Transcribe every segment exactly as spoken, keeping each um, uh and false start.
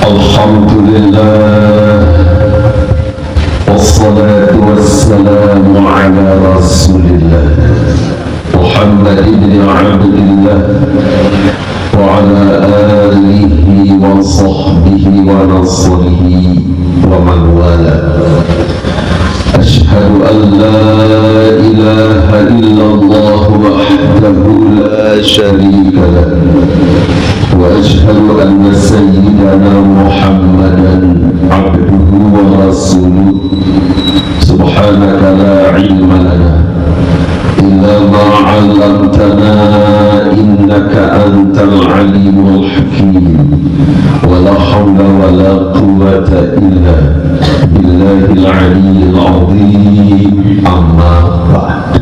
الحمد لله، والصلاة والسلام على رسول الله محمد بن عبد الله وعلى آله وصحبه ونصره ومن والاه. أشهد أن لا إله إلا الله وحده لا شريك له، وأشهد أن سيدنا محمدا عبده ورسوله. سبحانك لا علم لنا إلا ما علمتنا إنك أنت العليم الحكيم. ولا حول ولا قوة إلا بالله العلي العظيم. أما بعد.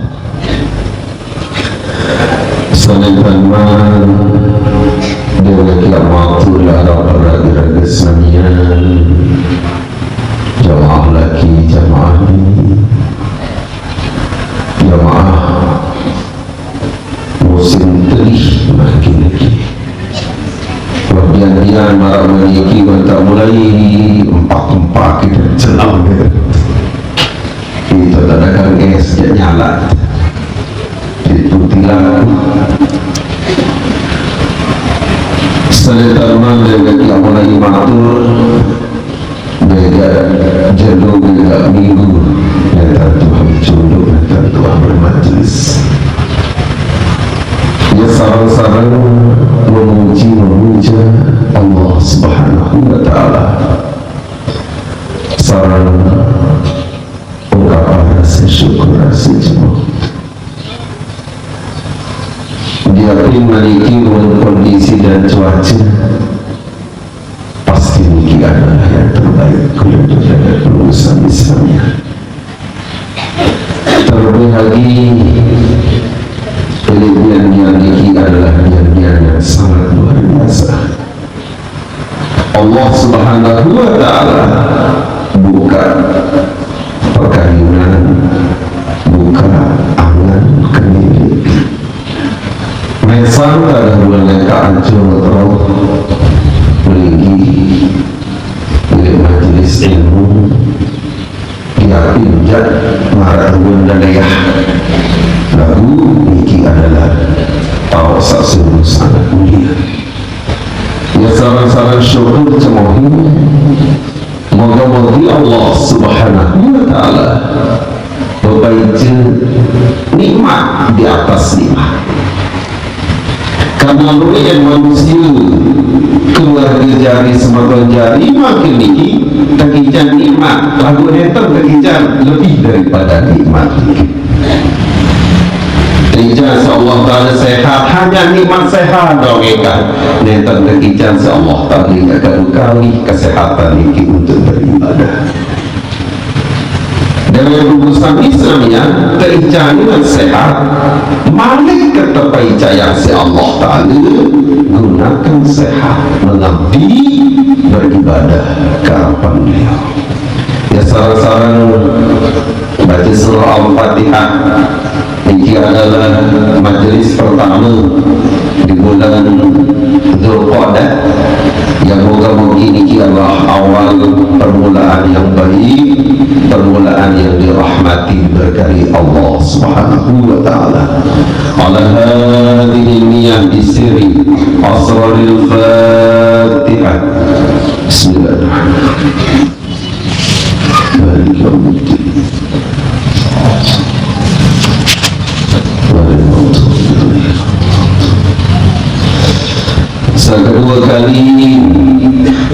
Sanèka mangkin dhéwék ya matur larang raga-raga samiyah. Jamaah laki, jamaah bini. Jamaah musim tedih mangkin niki. Wadian-dian marak maniki wantah mulai empak-empak kita celam gitu. Itu tanda kan es jak nyala. Itu tilang. Sanèka mangkin dhéwék ya mulai matur. Beda jadwal, beda minggu, nènten tuah cunduk, nènten tuah bermajelis. Ya sareng-sareng memuji, memuja Allah Subhanahu wa Ta'ala. Sareng ungkapan rasa syukur, rasa jemuh. Diapin maniki ruang kondisi dan cuaca pasti niki adalah yang terbaik untuk dulu sami-sami. Terlebih lagi, kelebihan yang niki adalah kelebihan yang sangat luar biasa. Allah Subhanahu wa Ta'ala buka perkayunan, buka angan kemiri. Mésang kada bulan ka ancur roh melinggi milik majelis ilmu, diapin jak maratuan dadayah. Lagu niki adalah tahu sasungguh sangat mulia. Ya sareng-sareng syukur cemohi. Moga-moga Allah Subhanahu wa Ta'ala bepaicen nikmat di atas nikmat. Karena luwih yén manusia, keluarga jari, semeton jari, mangkin niki tekican nikmat, lagu nenten tekican lebih daripada nikmat niki. Tekican si Allah Ta'ala sehat, hanya nikmat sehat dong, énggal. Nenten tekican si Allah Ta'ala, ya, kadu kali kesehatan niki untuk beribadah. Dalam urusan Islam ya, tekican dengan sehat, malik ketepaicayang si Allah Ta'ala, gunakan sehat mengabdi beribadah ke hadapan Beliau. Ya, sareng-sareng baca surah Al-Fatihah. Niki adalah majelis pertama di bulan Dzulqa'dah. Yang moga-mogi niki adalah awal permulaan yang baik, permulaan yang dirahmati, diberkahi Allah Subhanahu wa Ta'ala. Ala hadhihi niyah bi sirri asraril Fatihah. Bismillahirrahmanirrahim. Maliki yaumiddin. Sakadua kali,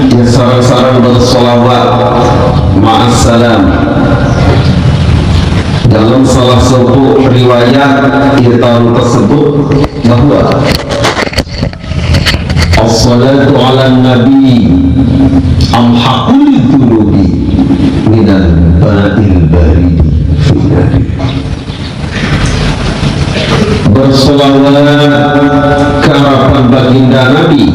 ya, sareng-sareng bersolawat ma'as salam. Dalam salah satu riwayat, ya, tahu tersebut bahwa as-salatu 'alan nabi amhaqu lidzunubi minal ma'il baridi fin nari. Bersolawat ke hadapan baginda Nabi,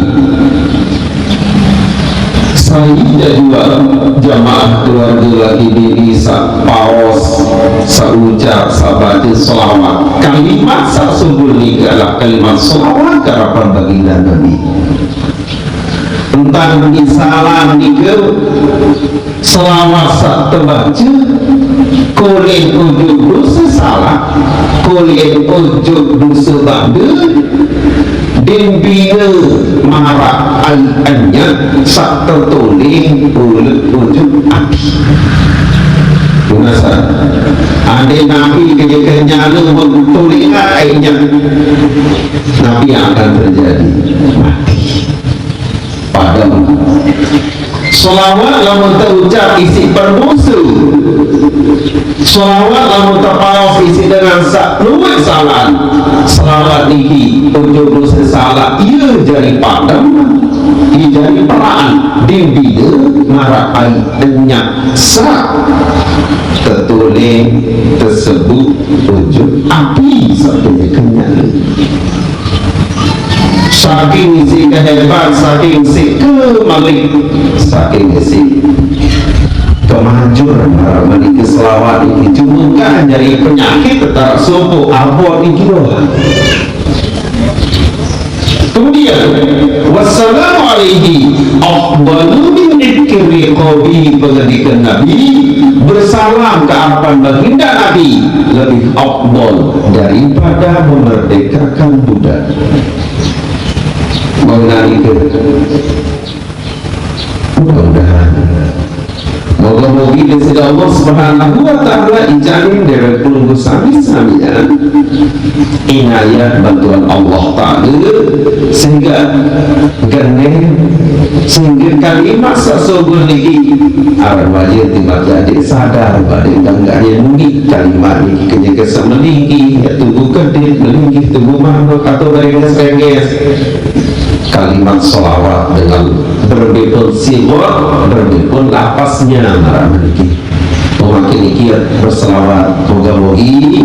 sahingga juga jamaah keluarga laki bini saparos, saucap, sabaca solawat. Kalimat sasumbul niki adalah kalimat solawat ke hadapan baginda Nabi. Tentang risalah nika, selawat saq tebace, kulit ujung dose salaq, kulit ujung dose bande, din bine maraq aiq enyet saq tetuling uleq ujung api. Tunasan, ande napi kenyeke nyale mun tuling aiq enyet, napi akan terjadi? Mati. Padem. Selawat lamun teucap isiq penuse. Selawat lamun tepaos isiq dengan saq lueq salaqan. Selawat niki ujung dose salaq ie jari padem, ie jari peraqan, din bine maraq aiq enyet saq tetuling tesebuq ujung api saq kenyeke nyale. Saking siq kehebat, saking siq kemelik, saking siq kemajur, maraq niki selawat niki cume kah jari penyakit, tetara sopoq abot niki doang. Kemudian, "Wassalamu alaihi afdalu min itqi riqabi," pengendikan Nabi, "Bersalam ke arepan Baginda Nabi lebih afdal daripada memerdekakan budak." Mengenai itu, mudah-mudahan, moga-mogi Deside Allah Subhanahu wa Ta'ala icanin dewek pelungguh sami-samian inayah bantuan Allah Ta'ala, sehingga gene, sehingga kalimat saq sugul niki aran wajib timaq adeq sadar bade enggak-enggakne nuni kalimat niki kenyeke saq melinggih, ya, tubuh kedip, melinggih tubuh manuk atau berenges-renges. Kalimat selawat dengan berembe pun siwak, berembe pun lapasnya, maraq niki. Pemakin niki berselawat, moga-mogi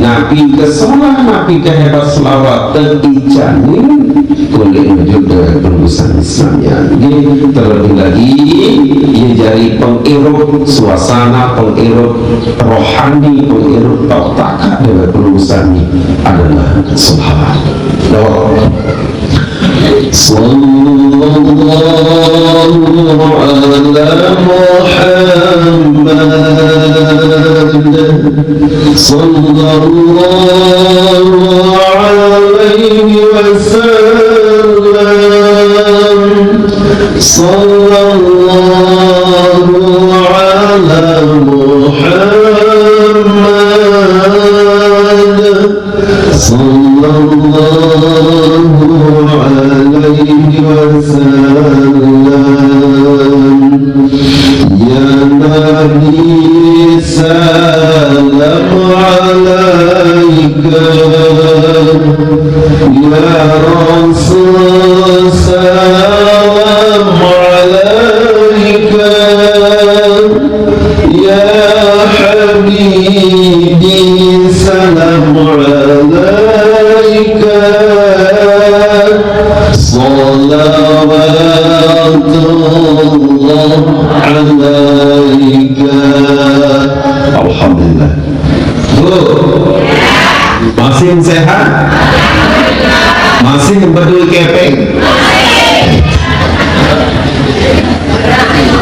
napi ke solah, napi ke hebat selawat, teicanin kulit ujung dewek pelungguh sami-samian. Nggih, terlebih lagi, ie jari pengirup suasana, pengirup rohani, pengirup tauq takaq dewek pelungguh sami adalah selawat. Doa. صلى الله على محمد، صلى الله عليه وسلم، صلى الله على محمد. صلى الله عليه وسلم. يا نبي سلام عليك، يا رسول سلام عليك، يا حبيبي سلام عليك، صلوات الله عليك. Alhamdulillah. Bu, masih sehat? Masih bedoe kepeng?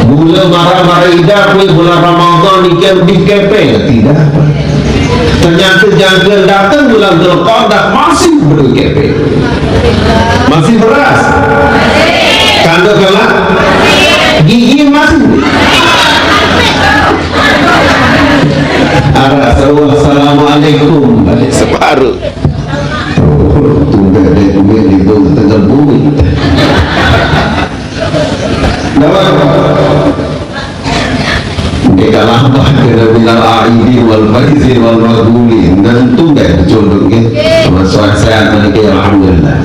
Mule maraq-maraq idap, kuwi bulan Ramadan niki lebih kepeng, tidak apa. Ternyata jangke dateng bulan Dzulqa'dah masih bedoe kepeng. Masih beras? Kandung kelak? Gigi masih? Araq seuah assalamualaikum, balik separuh. Oh, tunggal dek duit di bawah tengah bumi. Dapat. Ndeq kalah bah kene minal aidin wal faizin wal maqbulin. Nentu nggih becunduk nggih. Sehat-sehat meniki, alhamdulillah.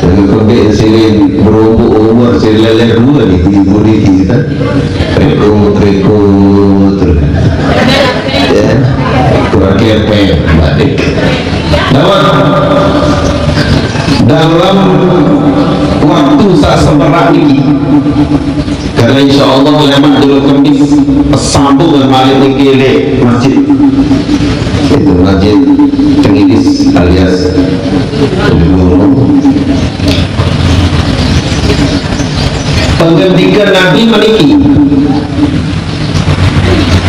Jadi pendek sirin berumbu umur, sirin leleh dua niki, ibu niki, kita. Rikut, rikut, terus. Ya. Kurang kepeng, badik. Dapat. Dalam waktu saq semeraq niki. Karena insya Allah leman jelo Kemis sambung malik niki leq masjid. Itu masjid Cengidis alias Lulu. Pengendikan Nabi meniki,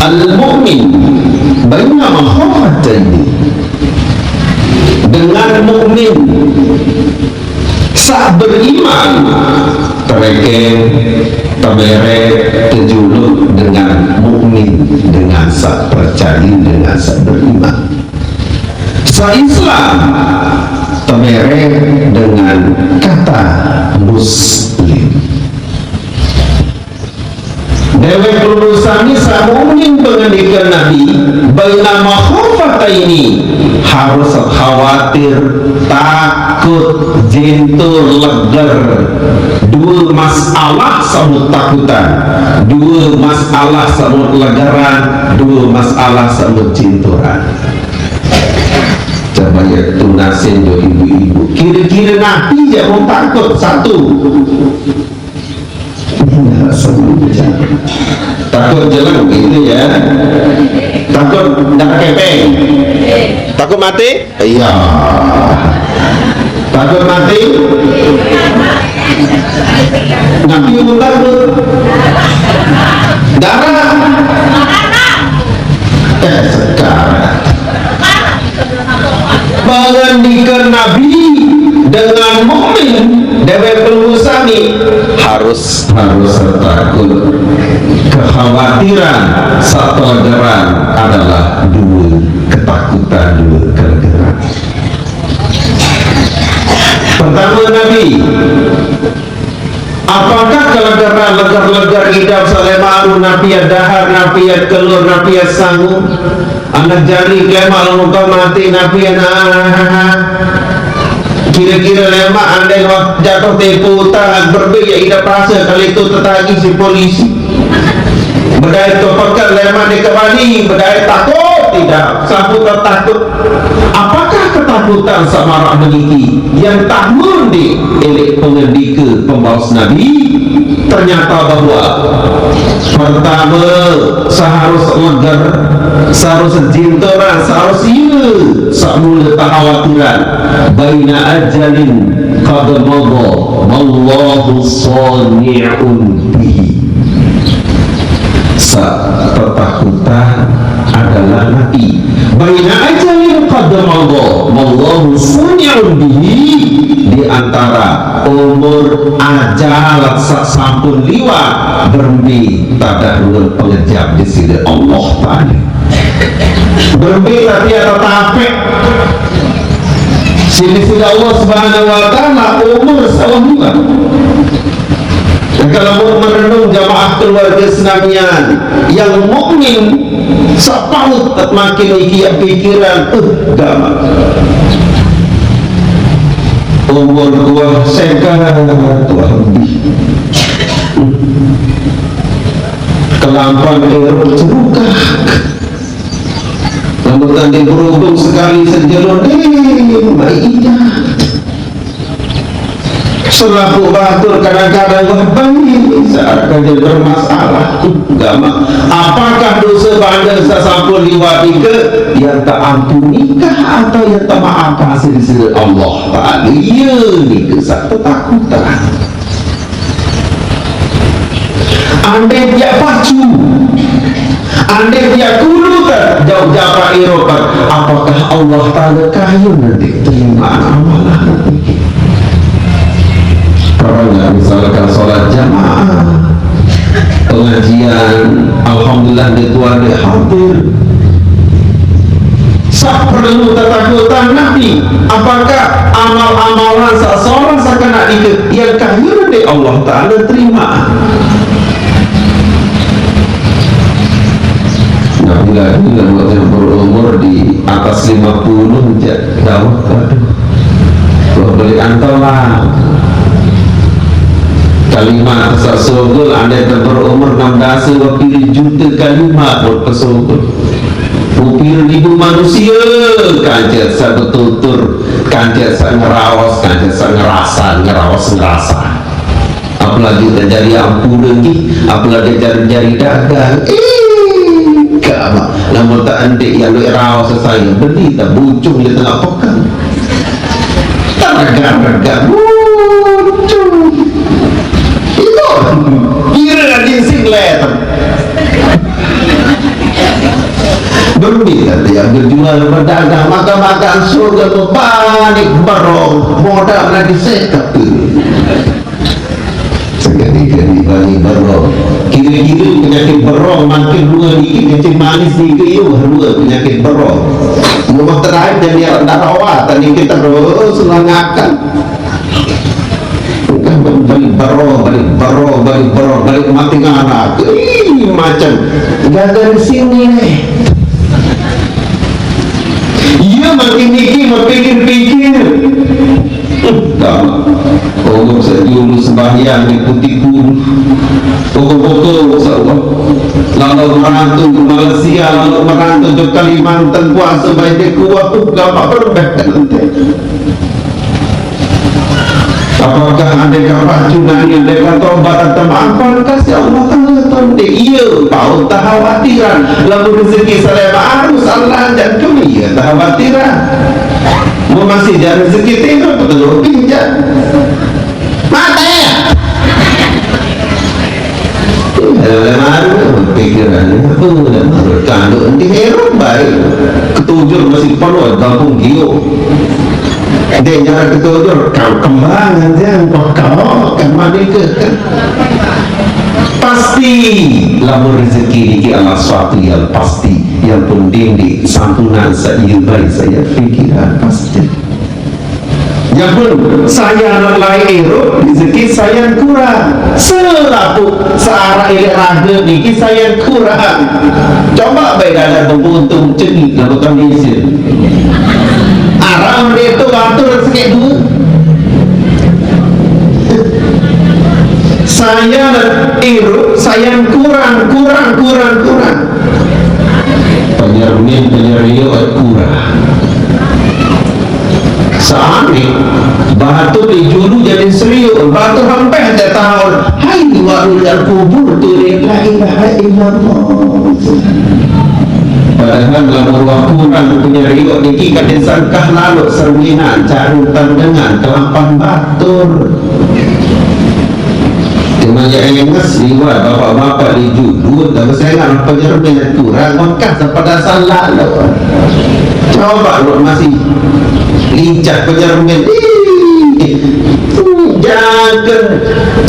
"Al-mu'min baina makhafataini." Dengan mukmin, sak beriman, tereken, temere, tejuluk dengan mukmin, dengan sak percaya, dengan sak beriman. Sa Islam, temere dengan kata Muslim. Dewek lulusan ni sa mukmin, pengendikan Nabi, "Baina makhafataini," harus khawatir, takut, jintur, leger. Dua masalah samut takutan, dua masalah samut legeran, dua masalah samut jinturan. Coba ya tunasin jo ibu-ibu. Kira-kira napi jak mau takut satu? Takut jeleng gitu ya. Takut ndak kepeng. Takut mati? Iya. Takut mati? Napi mau takut? Darah. Eh, sekarang. Pengendikan Nabi, dengan mukmin dewek pelungguh sami harus, harus takut. Kekhawatiran salegeran adalah dua ketakutan, dua kelegeran. Pertama, Nabi, apakah kelegeran, leger-leger idap salemaru, napi dahar, napi kelur, napi sangu? Anak jari kelemak lamun kau mati, napi anak. Kira-kira lemak andai wak jatuh tempo utang, berbik ya idap rasa kali tu tetagi si polisi. Bedai tu pekat lemak di kembali, bedai takut tidak, sapu tak takut. Apakah ketakutan samarak meniki yang tak mundi elek pengendika pembaus Nabi? Ternyata bahwa pertama, seharus leger, seharus jintoran, seharus iya, semula kekhawatiran. Baina ajalin qad madha, wallahu sani'un bihi. Sa ketakutan adalah mati. Baina ajalin qad madha, wallahu sani'un bihi, di antara umur ajal sak sampun liwat, berembe tadah ruang pengejap di sini Allah Ta'ala. Berembe tapi ada tapek sini sini Allah Subhanahu wa Ta'ala, umur sawah liwat. Kalau mau merenung jamaah keluarga senamian yang mukmin, sapaut makin ikia pikiran, uh, gamak. Umur gua seka, gua lebih. Kelampang erok cerukah. Lamun tadi berhubung sekali sejelur, eh, baik iya. Selaku batur kadang-kadang wah baik saat kerja bermasalah. Gamak. Apakah dosa bandel sasampun liwat ika yang tak ampunikah atau yang tak maafkan sisi Allah Ta'ala? Iya nika satu takutan. Andai tiap pacu, andai tiap kulu kan jauh japa Eropa, apakah Allah Ta'ala kaya nanti terima amalan nanti? Pernah nggak misalkan sholat jamaah, pengajian, alhamdulillah di Tuhan dia hadir. Sak perlu tetakutan nanti, apakah amal-amalan seseorang sakena itu yang kaya nanti Allah Ta'ala terima? Nabi lagi buat yang berumur di atas lima puluh, jak jauh, waduh. Wah, beli antolan. Kalimat sesungguh andai berumur enam belas, wah, pilih juta kalimat buat pesungguh. Upir ribu manusia, kancet sak betutur, kancet sak ngeraos, kancet sak ngerasa, ngeraos ngerasa. Apalagi terjadi ampun lagi, apalagi jari-jari dagang. Eh, kamu, namun tak endik yang duit raos saya beli tak bucung di tengah pekan. Tak regak-regak bucung. Itu Kira rajin singlet. Berminat dia berjual berdagang, maka makan surga berbalik berong, modal lagi sekat tu. Sekali-kali balik berong. Kira-kira penyakit berong makin dua dikit, kecil manis dikit, yuk, dua penyakit berong. Mau terakhir jadi darah, tadi kita terus lengakan. Balik baro, balik baro, balik baro, balik mati nganak. Ih, macam gagal di sini nih. Iya, makin niki berpikir-pikir. Dah, umur sejulu sembahyang di putih guru. Pokok-pokok, insya Allah. Lalu merantau ke Malaysia, lalu merantau ke Kalimantan, puasa baik dia kuat tu, gampang berubah nanti. Apakah ada kapacuna ni, ada katobat atau maafan kasih Allah Ta'ala tu? Iya, paut takhawatiran. Lamun rezeki saya harus Allah jantung, iya takhawatiran. Mau masih jangan rezeki tidur, betul lebih je. Mati ya? Dalam maru pikiran ni, apa nak maru kanduk nanti herok baik. Ketujuh masih penuh, gampung giuk. Dia jangan ketujuh, kau kembangan dia, kau kau kan mandi ke kan. Pasti lamun rezeki niki Allah suatu yang pasti, yang pun dindi sampunan saya baik saya pikiran pasti. Yang pun saya nak lain hirup, rezeki saya kurang. Selaku searah ilik raga niki saya kurang. Coba baik dalam tubuh untuk cengik dalam kondisi. Arang dia tu batur sakit dua. Saya nak hirup, saya kurang, kurang, kurang, kurang. Penyermin, penyeriuk, kurang. Saat ni, batu dijulu jadi serius, batu hampir aja tahun. Hai, warul dan kubur tu dia, la ilaha illallah. Padahal lamun wah kurang penyeriuk niki kadin sangkah lalu serminan, carutan dengan kelapan batur. Cuma ya enges liwat bapak-bapak di judul, tapi saya nggak penyermin kurang, maka sepada salah lo. Coba lo masih lincah penyermin. Ih, jangan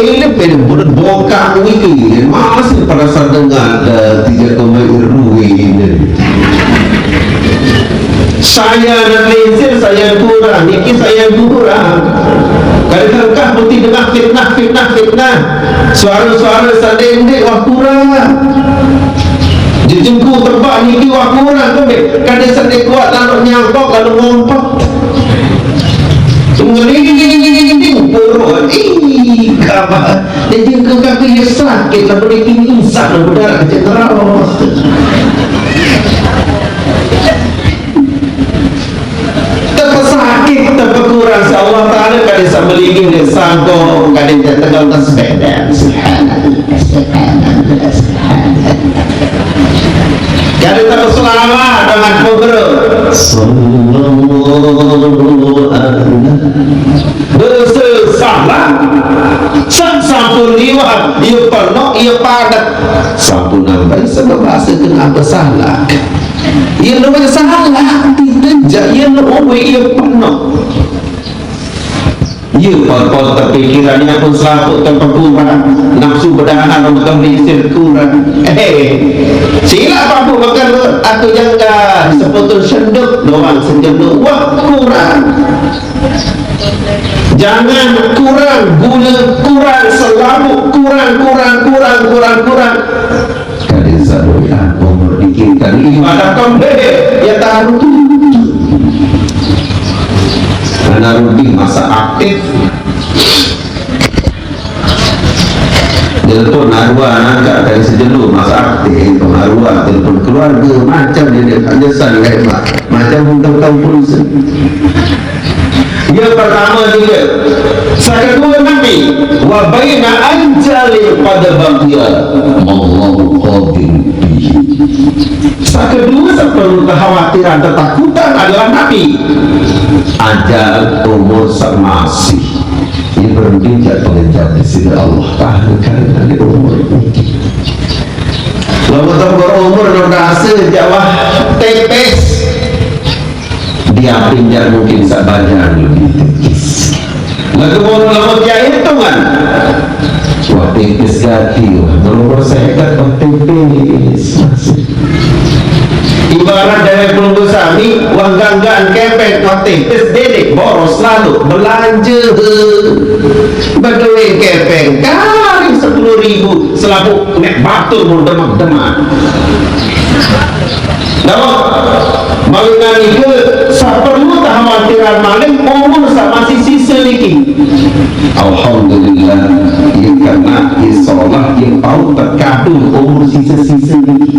ini pun bokang ini masih pada saat dengar ada tiga koma ini. Saya nak lincir, saya kurang, niki saya kurang. Kadang-kadang putih dengar fitnah, fitnah, fitnah. Suara-suara sadendek wah kurang. Jejengku tebak niki wah kurang tu, be. Kadang sadek kuat lalu nyangkok, lalu ngompak. Ngelinding, purun. Ih, kabar. Dia jengku kaki dia sakit, lalu dia kini insap, lalu darah kecil terus. Tepesakit, tepekurang, si Allah Ta'ala kada sabeligih, kada sangkong, kada jatuh dalam sepeda. Subhanallah, subhanallah, subhanallah. Kada tahu selamat dengan kubur. Sallallahu alaihi. Dosa salah. Sak sampun liwat, ia penuh, ia padat. Sampun nambai sebab bahasa kena apa salah. Ia luar salah, tidak ja, ia luar ia penuh. Ia pun terpikirannya pun selaput terpekurang. Nafsu berdahan untuk lisir kurang. Eh, sila papu makan aku jangka sepotong sendok doang sejenuh. Wah, kurang. Jangan kurang gula, kurang selaput, kurang, kurang, kurang, kurang, kurang. Kada sadoyan umur dikit kali ibadah kembali ya taruh. Karena rugi masa aktif. Telepon arwah anak dari sejelu masa aktif, pengaruh telepon keluarga macam dia dia tak nyesal hebat. Macam undang-undang polisi. Yang pertama juga, sakadua Nabi, wa baina ajalin pada bagia, wallahu qadir bihi. Sakadua seperlu kekhawatiran, ketakutan adalah Nabi. Ajal umur semasih. Yang Berhenti jak pengejar di sini Allah Ta'ala karena di umur ini. Lamun tembur umur nun rasa jak wah tipis. Diapin jak mungkin sabanyak lebih tipis. Lagu mau lamun dia hitungan. Wah tipis gati, wah nomor seket wah tipis. Ibarat dewek pelungguh sami, wah ganggaan kepeng, wah tipis, dedek boros lalu belanja. Beduit kepeng kali sepuluh ribu, selapuq nek batur mun demak-demak. Dawek, mawinan nike, saq perlu tekhawatiran malik umur saq masih sise niki. Alhamdulillah, ie kena, ie solah, ie tao tekadu umur sise-sise niki.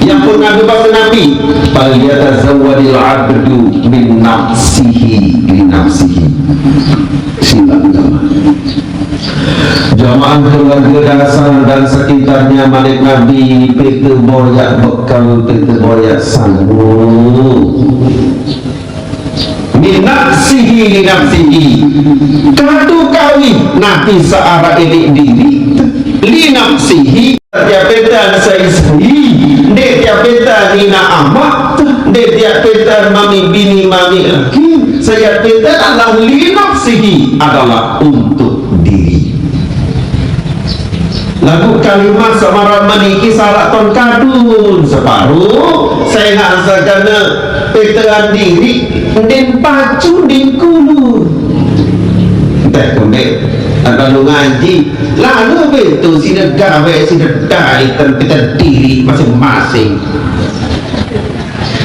Yang pun Nabi pas Nabi, "Falyatazawwadil abdu min nafsihi li nafsihi." Silaq jamaah. Jamaah keluarga dasar dan sekitarnya malik Nabi, pete boyak bekal, pete boyak sangu. Min nafsihi li nafsihi. Kadu kawih napi saq araq ini diri, li nafsihi. Tiap petan sai-sai, ndeq tiap petan inaq amaq, ndeq tiap petan mamiq bini mamiq laki, sai tiap petan adalah li nafsihi, adalah untuk diri. Laguq kalimat saq maraq meniki salaq ton kadun separo, sengaq sakane petean diriq, ndin pacu, ndin kulu. Entah kembeq, lalu ngaji, lalu beto side gaweq, side dait, petean diriq masing-masing.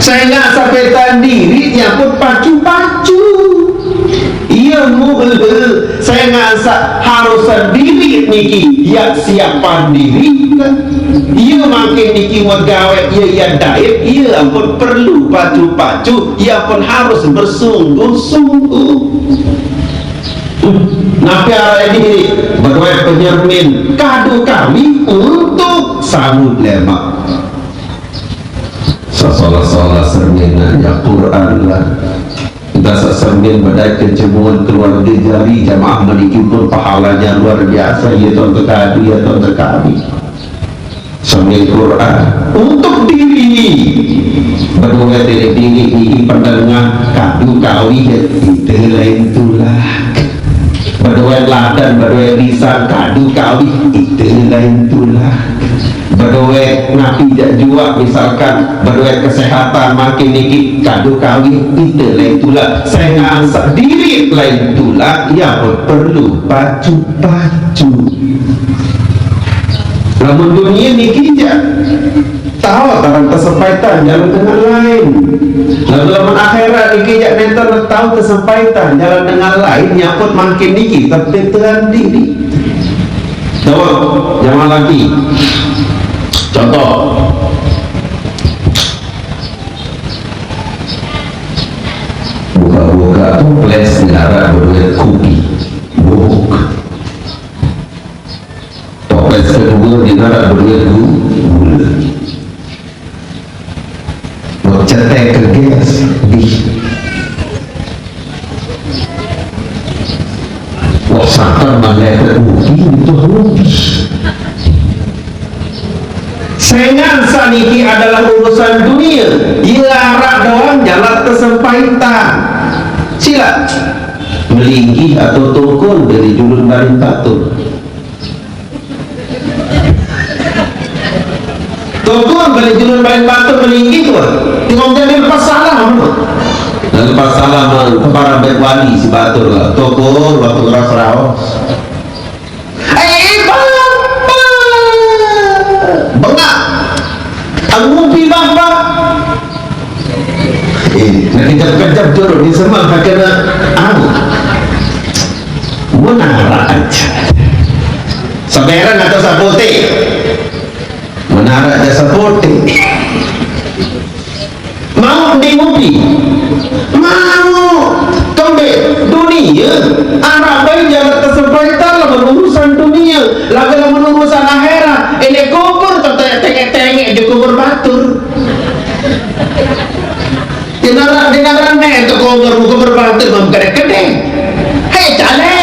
Sengaq saq petean diriq nyamput pacu-pacu. Ie mule, sengaq saq harus sendiri niki, yaq siapan diriq. Ie mangkin niki megaweq, ie yaq dait, ie ampun perlu pacu-pacu, ie ampun harus bersungguh-sungguh. Napi araq diriq? Bedowe penyermin kadu kami untuk saut lemaq. Sesolah-solah sermin ya Quran lah. Dasar sermin bedait kecemburuan keluarge jari jamaah meniki pun pahalanya luar biasa, ya tuan tekadu, ya tuan tekadu. Sermin Quran untuk diri. Bedowe diri, diri niki pendengah kadu kawih, ite lain tulak. Bedowe ladan, bedowe lisan kadu kawih, ite lain tulak. Bedowe napi jaq juaq, misalkan bedowe kesehatan mangkin niki kadu kawih, ite lain tulak. Sengaq saq diriq lain tulak, ya perlu pacu-pacu. Lamun dunie niki jaq tao taran tesempaitan jalan dengan lain. Lalu lamun akhirat niki jaq nenten tao tesempaitan jalan dengan lain, nyamput mangkin niki tepikiran diri. Coba, jamaah laki. Contoh. Buka-buka toples ndaraq bedowe kupi. Buk. Toples kedue ndaraq bedowe gu-, gule. Cetek ke gas, dih. Wah, satan mangke ubi, itu ubi. Sengaq saniki adalah urusan dunie, ie araq doang jalan kesempaitan. Silaq melinggih atau tokol dari julun Barin Batur. Tokol balik julun Barin Batur melinggih tuh. Tinggal jadi lepas salam. Nah, lepas salam, eh, ke para bet wali si Batur lah. Tokol waktu keras raos. Eh, Bapak. Bengaq. Ngupi Bapak. Eh, nak kejap-kejap turun di semak kena anu. Mun araq aja. Seberang atau sapote? Mun araq jasa pote. Mau ndi ngupi? Mau. Kembe dunie, araq bae jalan kesempatan lamun urusan dunie. Laguq lamun urusan akhirat, ini kubur tetep tengek-tengek di kubur batur. Di naran, di naran ne to kubur, kubur batur mam kedek-kedek. Hei, cale.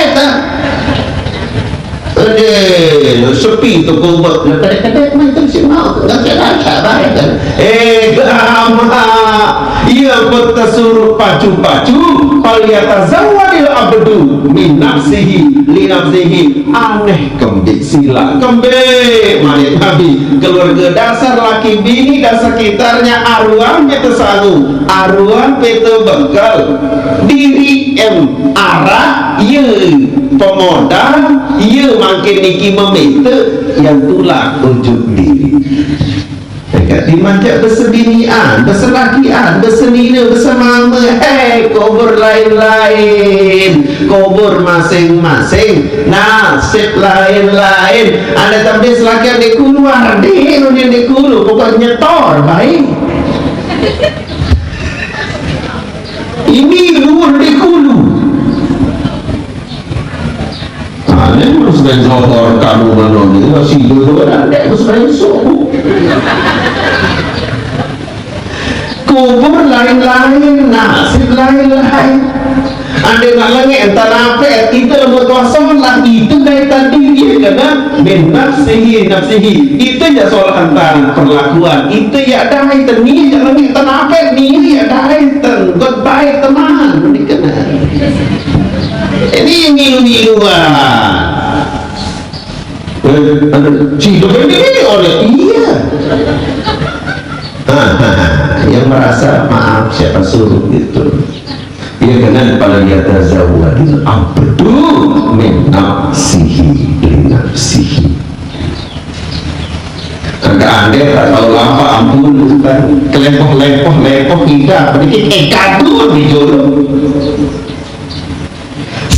Eh, sepi tu kubur. Nah, kadek-kadek mai tu si mau. Ngacak-ngacak barang kan. Eh, gamak. Ia peta suruh pacu-pacu. Falyatazawwadil abdu min nafsihi li nafsihi. Aneh kembik sila. Kembik. Manik Nabi. Keluarga dasar laki bini dan sekitarnya aruan peta sangu. Aruan peta bekal. Diri em arah. Ia pemodal. Ia makin niki meminta. Yang tulah ujuk diri. Dekat dimanjak bersebinian, berselakian, bersenina, bersemama. Hei, kubur lain-lain. Kubur masing-masing. Nasib lain-lain. Anda tambah selakian di keluar. Di, di, di kulu. Pokok nyetor. Baik. Ini luar di kulu. Nah, ini harus main Johor, kamu mana ni? Masih dulu kan ada harus main subuh. Kubur lain-lain, nasib lain-lain. Ada nak lengek, entah apa, kita lemah kosong lah, itu dari tadi dia kena min nafsihi, nafsihi. Itu je soal entah perlakuan, itu ya dah, itu ni je lengek, entah apa, ni ya dah, itu good bye teman, ni kena. Ini milu-milu ah. Eh, ada, si Dodo ini oleh iya. Ha, ha, ha. Yang merasa maaf siapa suruh gitu. Ia kena pada dia tazawwadil abdu min nafsihi li nafsihi. Agak aneh tak tahu apa ampun kan. Kelepoh-lepoh-lepoh tidak. Sedikit ekadu di dulu.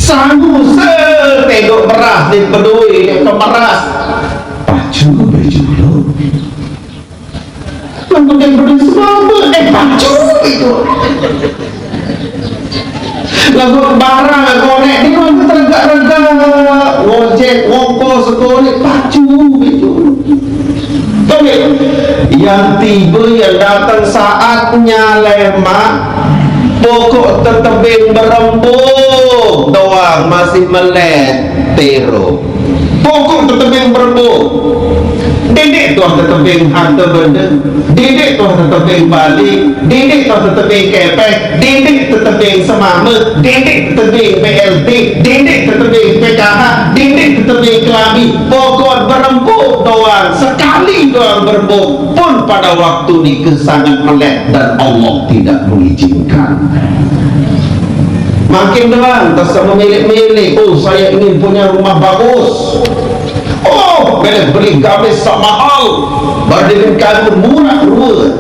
Sangu setedok beras di pedui ke meras. Pacu baju lu. Yang penting pedui semua, eh, pacu itu. Lagu barang konek ni orang tergak-regak. Ngojek, ngongkos, sekolah, pacu itu. Tapi yang tiba, yang datang saatnya lemak, pokok tetebing berembuk doang masih melet tero. Pokok tetebing berembuk. Didik tuah tetebing harta benda. Didik tuah tetebing balik. Didik tuah tetebing kepeng. Didik tetebing semama. Didik tetebing P L T. Didik tetebing P K H. Didik tetebing kelambi. Pokok berembuk doang. Sekali doang berembuk. Pun pada waktu nika sangat melet dan Allah tidak mengizinkan. Makin doang, tak sama milik-milik. Oh, saya ingin punya rumah bagus. Oh, boleh beli gamis sak mahal. Baru dia kawin murah rua.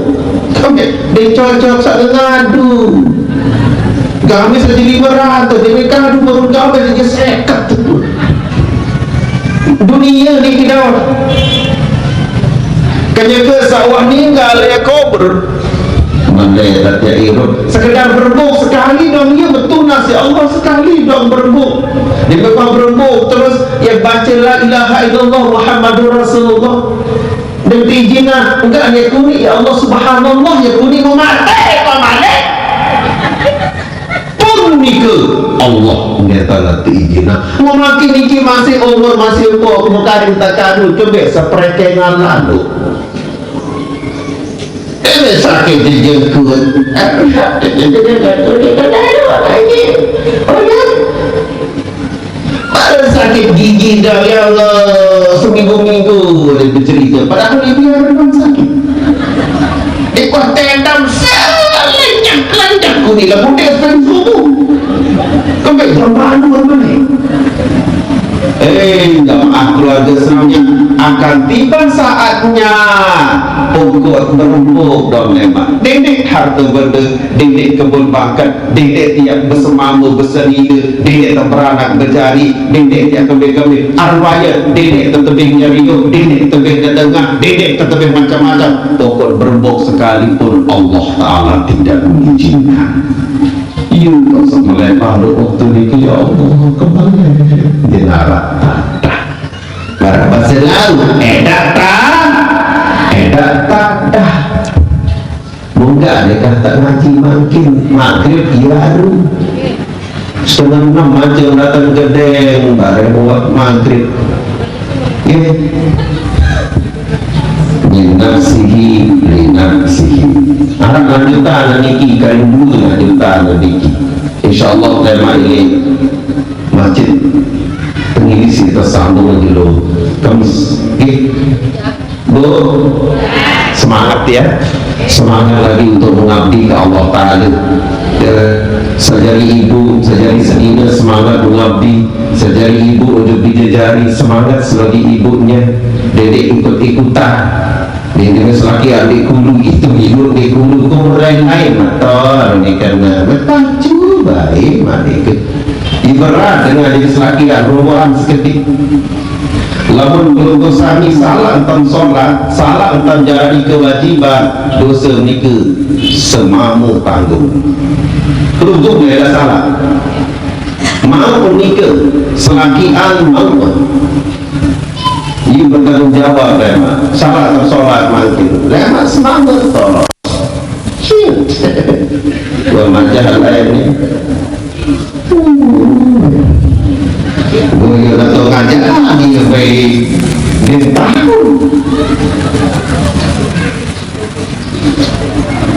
Kami dia cocok sak ngadu. Gamis saja lima ratus, dia kadu baru gamis saja seket. Dunia ni kita. Kenyeke sawah ninggal ya kubur. Mandai tak ya irup. Sekedar berembuk sekali dong, ya betul nasi Allah sekali dong berembuk. Dia memang berembuk terus, ya baca la ilaha illallah Muhammadur Rasulullah. Dan diijinna, enggak, ya kuni, ya Allah, subhanallah, ya kuni mau mati, mau mati. Pun nika, Allah nyata nanti izinna. Mau makin niki masih umur, masih empuk, mau karing tak kadu, coba seprekengan lalu. Ini sakit dijengkut. Aduh, sakit dijengkut. Aduh, sakit gigi dah, ya Allah. Seminggu-minggu dia bercerita. Padahal dia biar memang sakit. Dia kuat tendam selenyap-lenyap kuning lah. Putih sekali subuh. Kembali terbaru apa ni? Eh, minta maaf keluarga semuanya. Akan tiba saatnya. Pokok berempuk dong lemak. Didik harta benda, didik kebun bangkat, didik tiap bersemama, bersenina, didik tak beranak berjari, didik tiap kembil-kembil arwaya, didik tetebing nyeriuh, didik tetebing dedengah, didik tetebing macam-macam. Pokok berembuk sekalipun Allah Ta'ala tidak mengizinkan. Ia tak semelebar waktu ni, ya Allah, kembali. Dia narak tadah. Barang bahasa Laut, edak tak, edak tadah. Munggah deh kah tak ngaji makin, maghrib ia baru. Setengah enam macam datang gedeng, bareng buat maghrib. Min nafsihi li nafsihi. Araq lanjutan niki, kerinduan lanjutan niki. Insyaallah tema ini Masjid Tenggilis kita sambung jelo Kemis. Nggih. Bu, semangat ya. Semangat lagi untuk mengabdi ke Allah Ta'ala. Ya, sajari ibu, sajari sedina semangat mengabdi. Sajari ibu untuk dijejari, semangat sebagai ibunya. Dedek ikut-ikutan. Dia dengan selaki adik kulu, itu ibu di kulu, orang lain mata ni kena berpacu baik mati ke. Ibarat dengan jadi selaki robohan seketik. Lamun pelungguh sami salah entan solat, salah entan jalani kewajiban, dosa nika semamo tanggung. Pelungguh dia dah salah. Mau nika selakian mau. Ia bertanggung jawab lemak. Salah entan solat mangkin. Lemak semamo tolong. Shit. Wah, macam lain ni. Boyo datang aja, ah, dia baik. Dia tahu.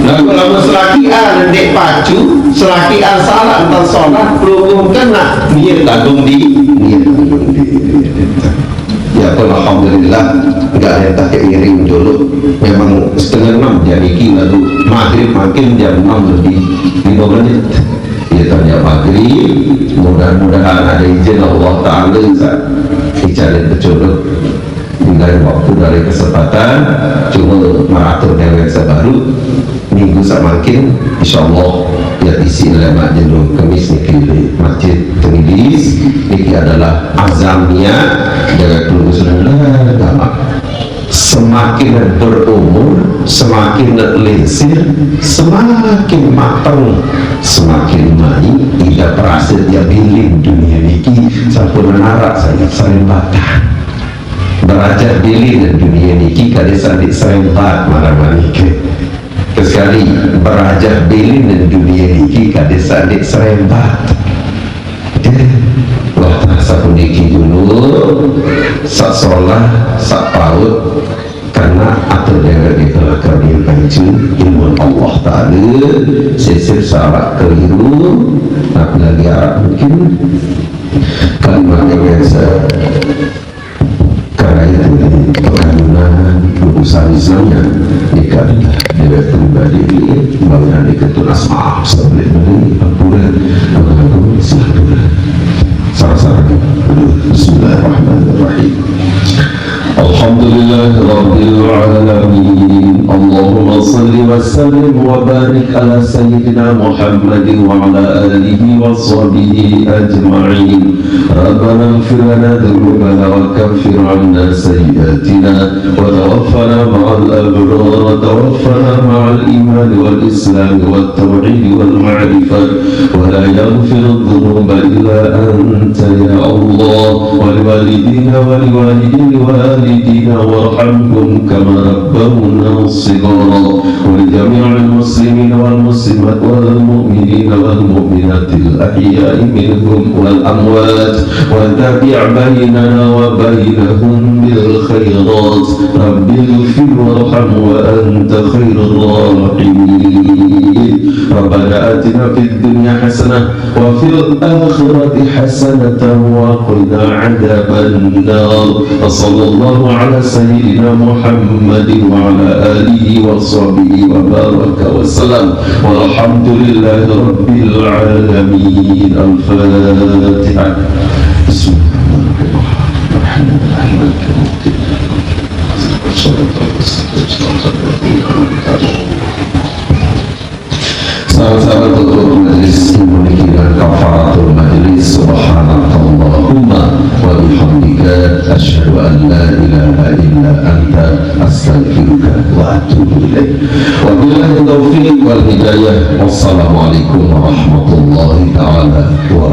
Lalu lama selakian, dek pacu, selakian salah entan solat, pelungguh kena, niat lagung di, niat lagung di. Ya pun alhamdulillah, enggak ada tak keiring dulu. Memang setengah enam jam iki, lalu maghrib makin jam enam lebih lima menit. Ia tanya maghrib, mudah-mudahan ada izin Allah Ta'ala, sa-, dicari peculuk. Tinggal waktu dari kesempatan, cuma maratur dewek sebaru. Minggu samakin, insyaallah, ya isi lemak jelo Kemis niki di Masjid Tenggilis. Niki adalah azam niat dewek pelungguh sebelah gamak. Semakin berumur, semakin lingsir, semakin mateng, semakin mai, ida perasa dia bilin dunia niki sampun narak saya sering batang. Beraja bilin dunia niki kade sandik serembat marang manike. Sekali, beraja bilin dunia niki kade sandik serembat. Wah, sapuniki dulu, sak solah, sak paut, karena atur dewek di belakang dia kaji ilmu Allah Ta'ala, sisip sarak keliru, nak lagi arah mungkin kalimat yang biasa. Karena itu di pekanunan urusan Islamnya nikah dewek pribadi, bangunan nikah tunas maaf sebelum beli ampura, mengaku silapura. Salah-salah dulu. Bismillahirrahmanirrahim. Alhamdulillahirabbil alamin. Allahumma salli wa sallim wa barik ala sayyidina Muhammadin wa ala alihi wa sahbihi ajma'in. ربنا اغفر لنا ذنوبنا وكفر عنا سيئاتنا وتوفنا مع الأبرار، وتوفنا مع الإيمان والإسلام والتوحيد والمعرفة، ولا يغفر الذنوب إلا أنت يا الله، ولوالدينا ولوالدي والدينا وارحمهم كما ربونا صغارا، ولجميع المسلمين والمسلمات والمؤمنين والمؤمنات الأحياء منهم والأموات، وتابع بيننا وبينهم بالخيرات. رب اغفر وارحم وأنت خير الراحمين. ربنا آتنا في الدنيا حسنة وفي الآخرة حسنة وقنا عذاب النار. وصلى الله على سيدنا محمد وعلى آله وصحبه وبارك وسلم. والحمد لله رب العالمين. الفاتحة. بسم الله الرحمن الرحيم. Sareng-sareng tutup majelis ilmu niki lan kafaratul majelis. Subhanakallahumma wa bihamdika, asyhadu an la ilaha illa anta, astaghfiruka wa atubu ilaik. Wabillahi taufiq wal hidayah. Wassalamualaikum warahmatullahi taala wabarakatuh.